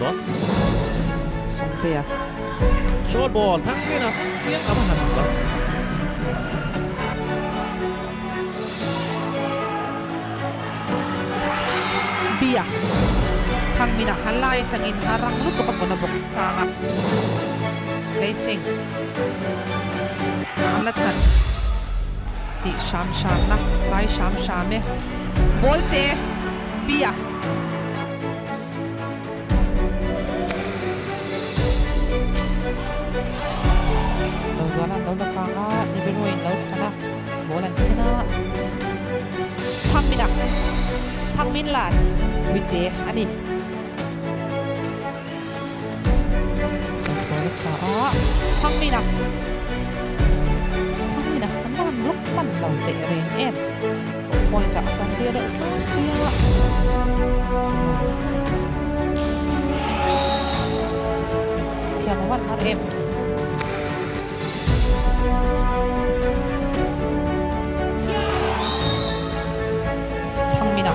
tawh. Sawmtea. Short ball Thangmina chiang a va han la. Bia. Thangmina a lai atangin a rang lutuk a vawn a bawk sang a. Racing. An la chhan. Tih hram hram na lai hram hram e. Ball te Bia. Lo zual an lo la kang a, Nibiru in lo chhan a, ball an thlen a. Thangmin a, Thangmin lan Uite a ni. Ball a tha a, Thangmin a, Thangmin a, an lan lawk hman lo teh reng em. Point ah a chan tir deuh tlangpui a. Thiam a van har em. Thangmina.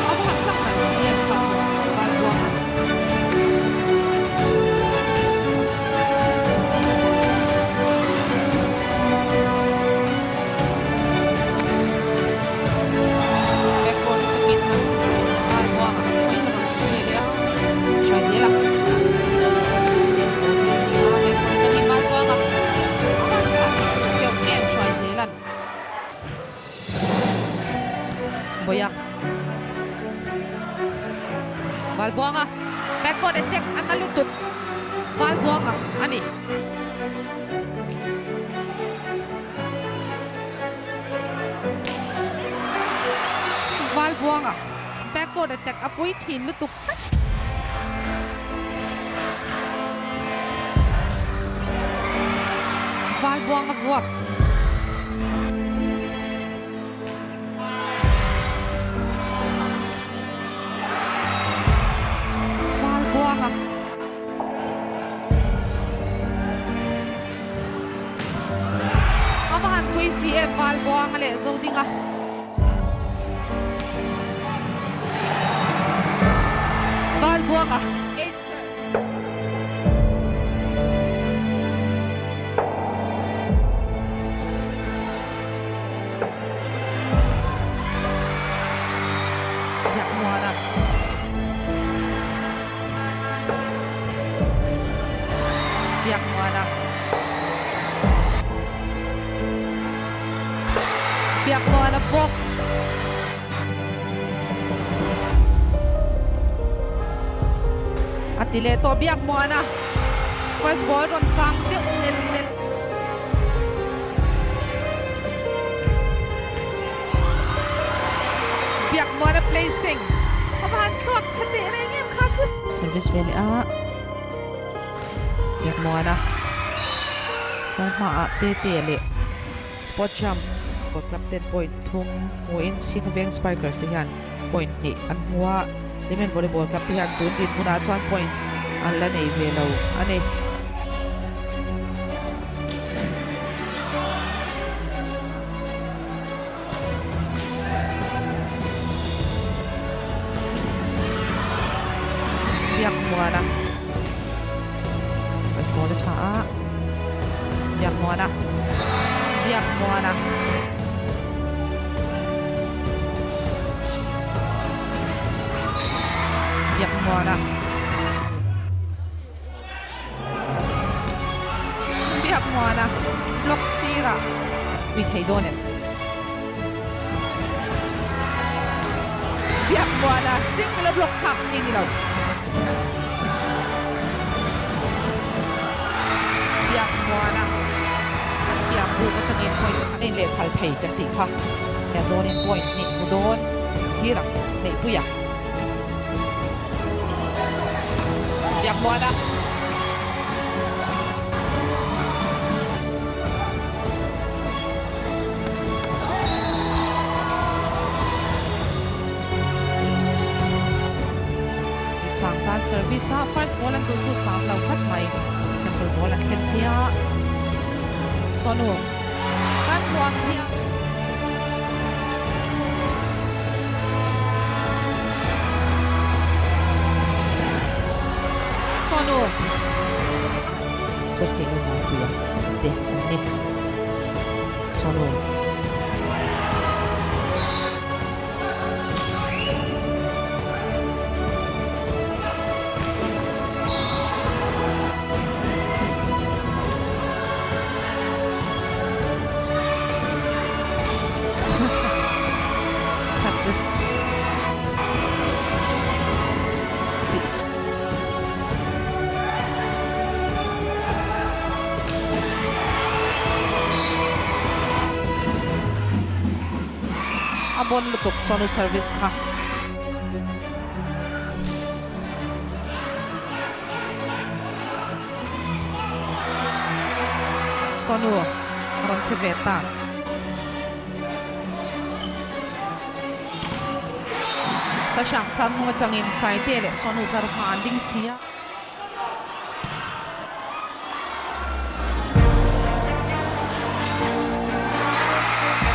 A va han tlak nalh si em kha chu Valbuang a. Backboard atangin Valbuanga point a rawn hmu ve leh a, hruai zel a. 16-14 a ni a, backboard atangin Valbuanga a van chhan deuh em hruai zel an. Boya. Valbuanga backcourt attack a na lutuk. Valbuanga a ni. Valbuanga backcourt attack a pui thin lutuk tlat. Valbuanga vuak. Valbuanga. A va han pui si em Valbuanga leh Zodinga. Valbuanga. Biakmuana. Biakmuana. Biakmuana bawk. A ti leh tawh Biakmuana. First ball rawn kang deuh nel nel. Biakmuana placing. A va han thluak tha teh reng em kha chu. Service ve leh a. Biakmuana. Tlar hmaah Tete leh Spot jump Goal Club ten point thum hmuin Chhing Veng Spikers te hian point hnih an hmu a, Hlimen Volleyball Club te hian tun dinhmunah chuan point an la nei ve lo a ni. Biakmuana First ball a tha a Biakmuana Biakmuana Biakmuana Biakmuana block sirah ui thei dawn em? Biakmuana single a block thlak chi ni lo. Biakmuana a thiam buk atangin point an inleh phal thei kan tih kha. He zawnin point hnih hmu dawn thlir ang neihpuia. Biakmuana. service a, first ball an duhthu sam lo khat mai. Simple ball a thlen phei a, Sonu kan hmu ang hian. Sonu. Joske lo Mapuia te an ni. Sonu. Kha chu tih. A bon lutuk Sonu service kha. Sonu a rawn che ve ta. Sasha tlar hnung atangin Saite leh Sonu tlar hma an ding si a.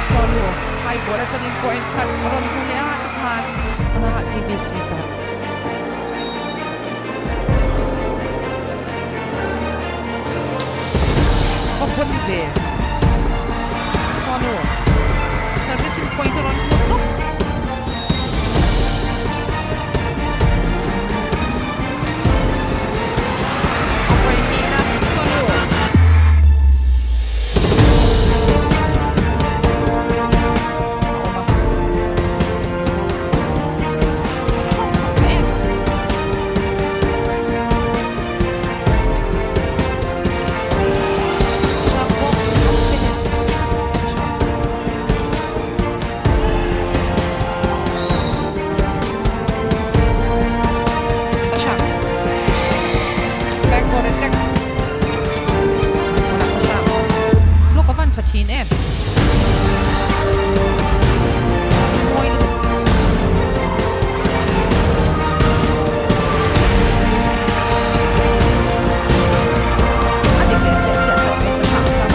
Sonu high ball atangin point khat a rawn hmu leh a tikhan a TVC ta. Va bon ve. Sonu service in point a rawn hmu tawp. A vawi hnihna Sonu. A awm a. Sasha. Backward attack. Sasha. Block avan tha thin em. Mawi lutuk. A dik leh chiah chiah chauh mai Sasha kha block.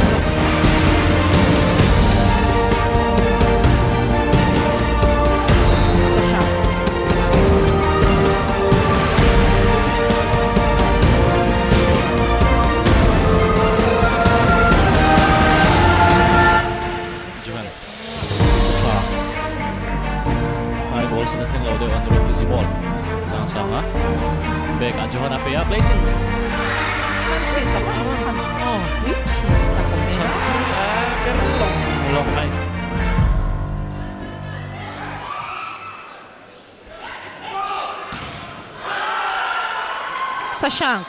Sasha. Jiman tha high ball sin a thleng lo deuh an rawn easy ball sang sang a back a Johan a pe a placing Francis a van chhan pui thin tak awm chhan a ber lawng lawng mai. Sashank.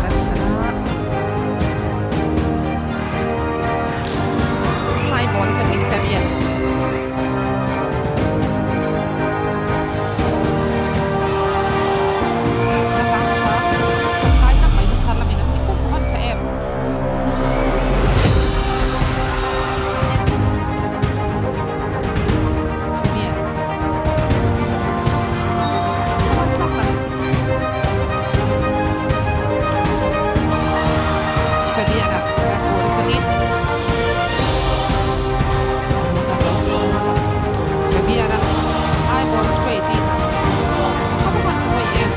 La chhan a. High ball atangin Fabian. La kang tha. Chhan kai tak mai hun thar lamin an defense a van tha em. Fabian. Van tlak tak si. Fabian a backward atangin. Fabian a high ball straight in. A va han hawi em.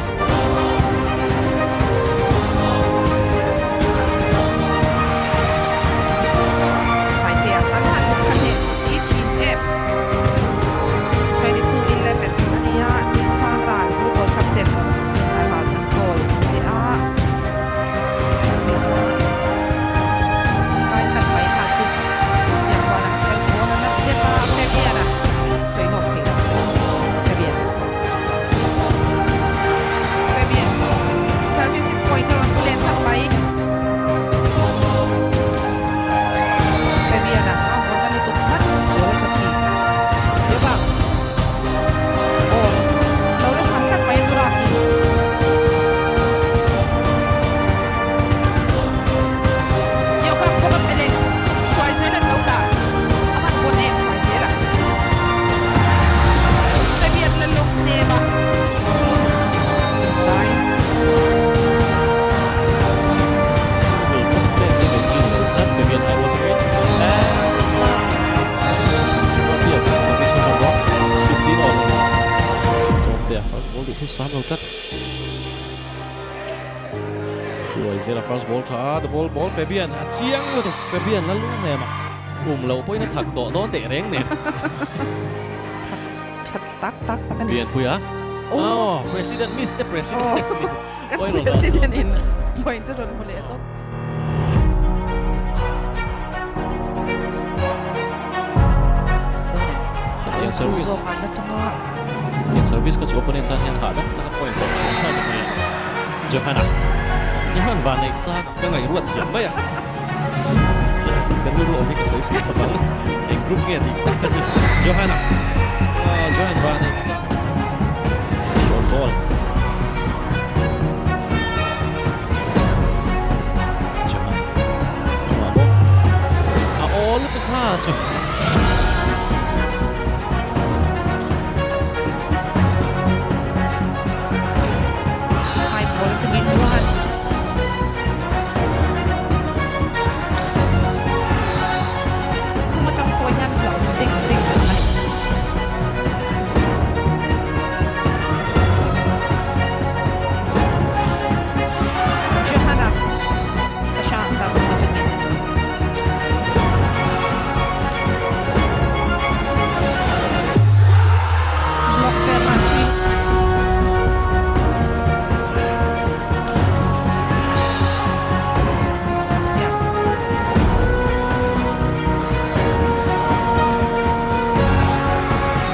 Saitea an han hmu kha hneh si thin em. 22-11 a nia, Dingchang ral football captain time out an goal leh a. Service a kai khat mai kha chu Biakhuana first ball a la thlep a, Fabian a sawi lawk thei lo. Fabian. Fabian service in point a rawn let khat mai. Fabian a a vawn a lutuk tlat, ball a tha thin. Hruaizela first ball tha a, the ball ball Fabian a chiang lutuk, Fabian la lu nem a, um loh pawhin a thak tawh dawn teh reng nen. Thak tha tak tak tak a ni. Lianpuia. Oh, President, Mister President. Kan President in point a rawn hmu leh tawp. Tiang service. Tiang service ka chu opponent tan hian hahdam taka point pawh chhuah nghal ta mai a. Johanna. Johan van neih sa ka ngaihruat thiam mai a. Kan rilru awm hi ka sawi hriat tawp ang. Eng group nge tih tak ka chu. Johanna. Johan van neih sa. Short ball. Johan. Chungah bawk. A awl lutuk kha chu. High ball atangin Johan. Hnung atang pawh hian hlauhawm ding ding a ni. Johanna Sasha tlarhnung atangin. Block vel an tui.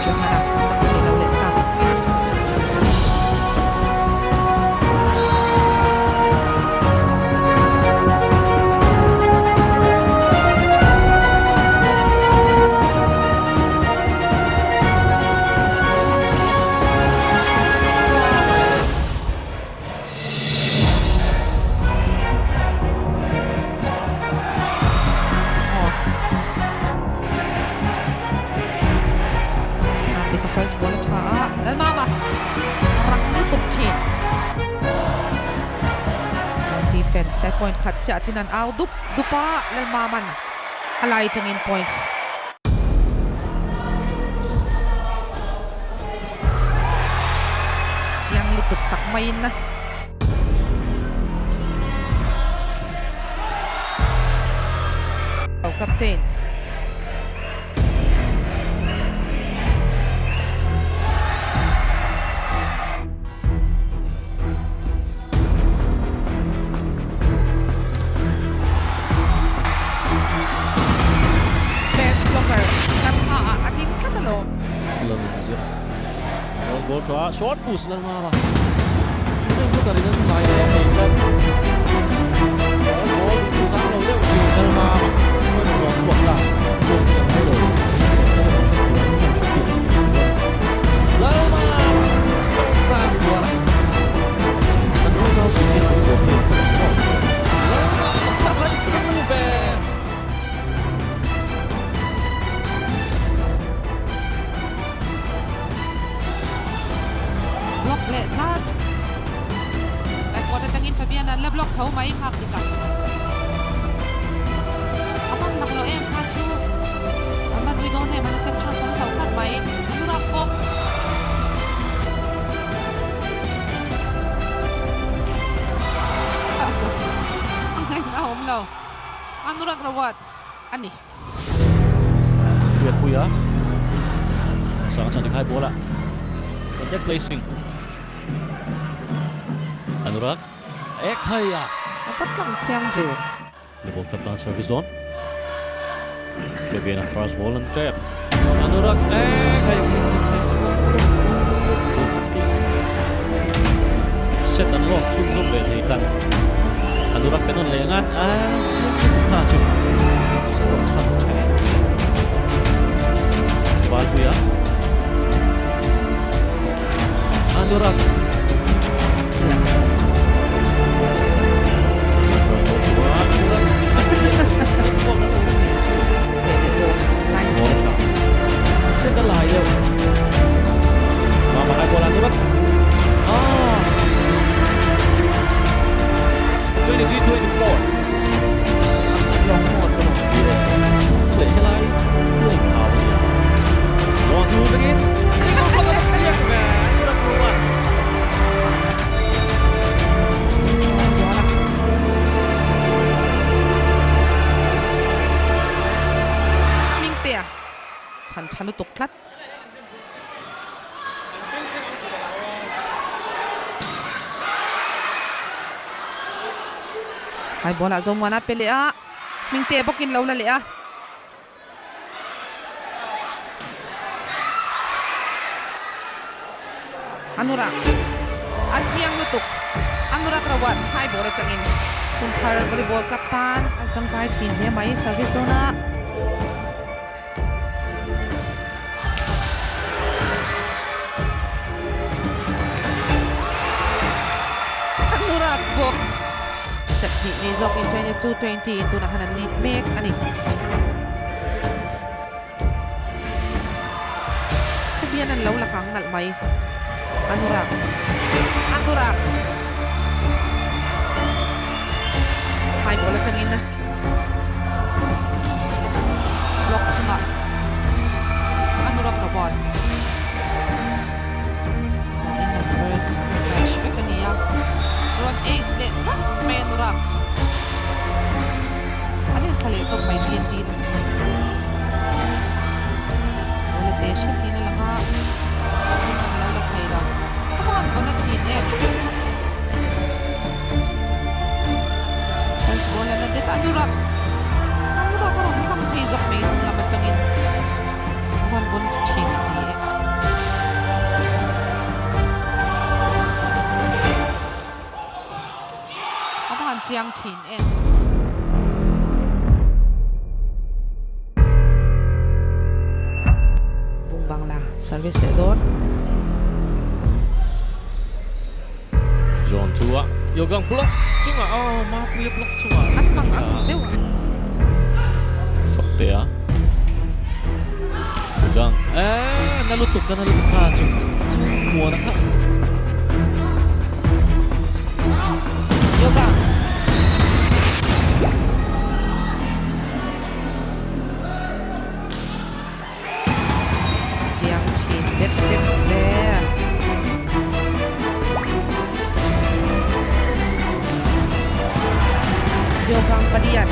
Johanna tak thei lo leh ta. Dika first ball a tha a, Lalmama rang lutuk thin. Defense te point khat chiah tin an au dup dup a, Lalmaman a lai tangin point. Chiang lutuk tak maiin a. Captain. Best blocker kan hmaah a ding tlat alawm. Lalnunzira Rose ball tha short push Lalmama Shooting footer in an kai leh thei tlat. Rose ball chu sang lo deuh thin Lalmama chuan a rawn chhuak ta. Goal chu kan hai lo. Lalmama Sosang Zuala Kan unau pui hi an kawm hi an kawm Lalmama a van chiang ve. Block leh tlat. Backward atangin Fabian an la block tho mai nghak dik a. A van lak loh em kha chu an va nui dawn em an attack chance an hloh tlat mai. Anurag bawk. A ngaihna a awm lo. Anurag Rawat a ni. Hriatpui a, Sangsanga chuan tikhai ball a contact placing Anurag ek thai a. A va tlang chiang ve. The ball club tan service dawn. Fabian first ball an tap. Anurag ek thai. Set and loss chhun zawm ve thei tlat. Anurag te nawn leh ngat a chiang lutuk kha chu rawn chhan tha em. Valpuia Anurag Set a lai deuh. Mama hai ball Anurag. Ah. 23-24. Long maw tawh. Leh helai lei thau a nia. Long thu takin single block a va chiak ve Anurag Rawat. Sawng zual a. lutuk tlat. Hai ball ah Zomuana pe leh a, Hmingte bawkin lo la leh a. Anurak a chiang lutuk. Anurak Rawat high ball atangin hun thar volleyball club tan a tangkai thin hle mai service dawn a. Anurak bawk set hnih nei zawkin 22-20 in tunah khan an lead mek a ni. Fabian an lo la kang nalh mai. Anurak. Anurak. Hai ball atangin block chungah Anurak Robot. Chuanin an first match vek a ni a. Rawn ace leh tlat mai Anurak. An inthla leh tawp mai TNT lam. Bola te hret niin a lang a, Sangin an lo la thei lo. A van vawn a thin em. First ball a la det a, Anurak Anurak a rawn hlang thei zawk mai hnung lam atangin a van vawn thin si e. A va han chiang thin em. Bung Bangla service leh dawn. John Tua Yogang block chungah oh Mapuia block chungah An mang ang deuh. Faktea Yogang eh na lutuk ka na lutuk ka chung chung muana kha. Yoga. Chiang thin dep dep hle. Yogang palian.